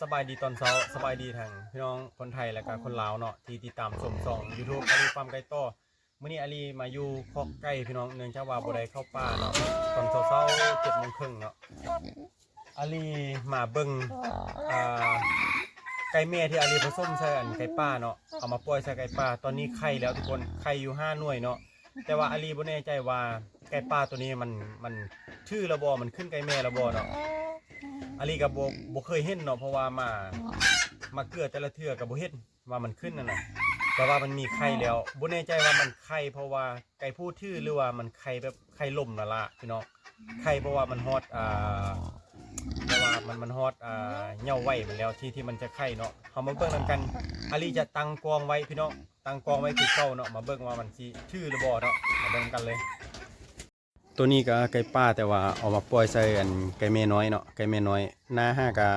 ສະບາຍດີຕອນເຊົ້າ, ສະບາຍດີທັງພີ່ນ້ອງຄົນໄທ ແລະກະຄົນລາວເນາະ ທີ່ຕິດຕາມຊົມຊ່ອງ YouTube ອາລີຟາມໄກ່ຕໍ່. ມື້ນີ້ອາລີມາຢູ່ຄອກໄກ່ພີ່ນ້ອງ, ເນື່ອງຈາກວ່າບໍ່ໄດ້ເຂົ້າປ່າເນາະ ຕອນເຊົ້າໆ ເຈັດໂມງເຄິ່ງເນາະ. ອາລີມາເບິ່ງ ອ່າ ໄກ່ແມ່ທີ່ອາລີປະສົມໃສ່ອັນໄກ່ປ່າເນາະ, ເອົາມາປ່ອຍໃສ່ໄກ່ປ່າ. ຕອນນີ້ໄຂ່ແລ້ວທຸກຄົນ, ໄຂ່ຢູ່ຫ້າໜ່ວຍເນາະ. ແຕ່ວ່າອາລີບໍ່ແນ່ໃຈວ່າໄກ່ປ່າໂຕນີ້ມັນ ມັນຖືແລ້ວບໍ່, ມັນຂຶ້ນໄກ່ແມ່ແລ້ວບໍ່ເນາະ. ອາລີກໍບໍ່ ບໍ່ເຄີຍເຫັນເນາະ, ເພາະວ່າມາ ມາເກືອແຕ່ລະເທື່ອກໍບໍ່ເຫັນ ວ່າມັນຂຶ້ນຫັ້ນນະ, ແຕ່ວ່າມັນມີໄຂ່ແລ້ວ. ບໍ່ແນ່ໃຈວ່າມັນໄຂ່ເພາະວ່າໄກ່ຜູ້ຖື ຫຼືວ່າມັນໄຂ່ແບບໄຂ່ລົ້ມລະລະພີ່ນ້ອງ, ໄຂ່ເພາະວ່າມັນຮອດ ອ່າ ເພາະວ່າມັນ ມັນຮອດ ອ່າ ເຫຍົາໄວມັນແລ້ວ ທີ່ ທີ່ມັນຈະໄຂ່ເນາະ. ເຮົາມາເບິ່ງນຳກັນ, ອາລີຈະຕັ້ງກ້ອງໄວ້ພີ່ນ້ອງ, ຕັ້ງກ້ອງໄວ້ຄືເກົ່າເນາະ, ມາເບິ່ງວ່າມັນຊິຖືຫຼືບໍ່ເນາະ, ມາເບິ່ງນຳກັນເລີຍ. ໂຕນີ້ກໍໄກ່ປ່າ ແຕ່ວ່າເອົາມາປ່ອຍໃສ່ອັນໄກ່ແມ່ນ້ອຍເນາະ, ໄກ່ແມ່ນ້ອຍ. ໜ້າຫາກະ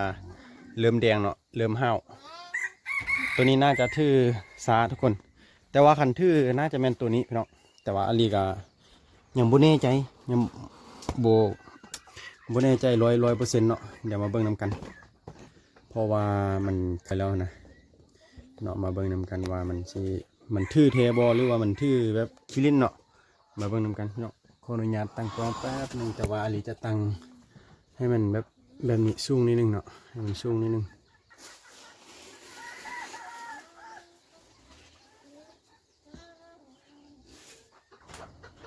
ເລີ່ມແດງເນາະ, ເລີ່ມຫ້າວ. ໂຕນີ້ໜ້າຈະຖືຊ້າທຸກຄົນ, ແຕ່ວ່າຄັນຖືໜ້າຈະແມ່ນໂຕນີ້ພີ່ນ້ອງ, ແຕ່ວ່າອາລີກະຍັງບໍ່ແນ່ໃຈ, ຍັງບໍ່ ບໍ່ແນ່ໃຈຮ້ອຍ ຮ້ອຍເປີເຊັນເນາະ. ດຽວມາເບິ່ງນຳກັນ ເພາະວ່າມັນໄປແລ້ວນະເນາະ, ມາເບິ່ງນຳກັນວ່າມັນຊິ ມັນຖືແທ້ບໍ່ ຫຼືວ່າມັນຖືແບບຂີ້ຫຼິ້ນເນາະ. ມາເບິ່ງນຳກັນເນາະ. ຂໍອະນຸຍາດຕັ້ງກ້ອງແປັບໜຶ່ງ, ແຕ່ວ່າອາລີຈະຕັ້ງໃຫ້ມັນແບບ ແບບນີ້ສູງນິດໜຶ່ງເນາະ, ໃຫ້ມັນສູງນິດໜຶ່ງ.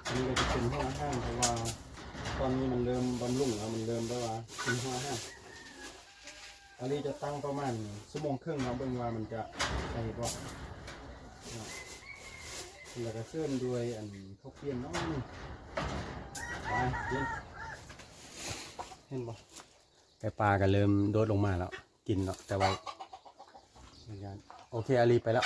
ອັນນີ້ກໍຈະເປັນຫົວອາຫານ, ເພາະວ່າຕອນນີ້ມັນເລີ່ມບຳລຸງແລ້ວ, ມັນເລີ່ມແບບວ່າເປັນຫົວອາຫານ. ອາລີຈະຕັ້ງປະມານຊົ່ວໂມງເຄິ່ງເນາະ, ເບິ່ງວ່າມັນຈະໄດ້ບໍ່ເນາະ. ແລ້ວກໍເສີມດ້ວຍອັນເຂົ້າປ່ຽນໜ້ອຍໜຶ່ງ. ໄປກິນ, ເຫັນບໍ່? ໄກ່ປ່າກໍເລີ່ມໂດດລົງມາແລ້ວ, ກິນເນາະ, ແຕ່ວ່າ ໂອເຄ, ອາລີໄປແລ້ວ.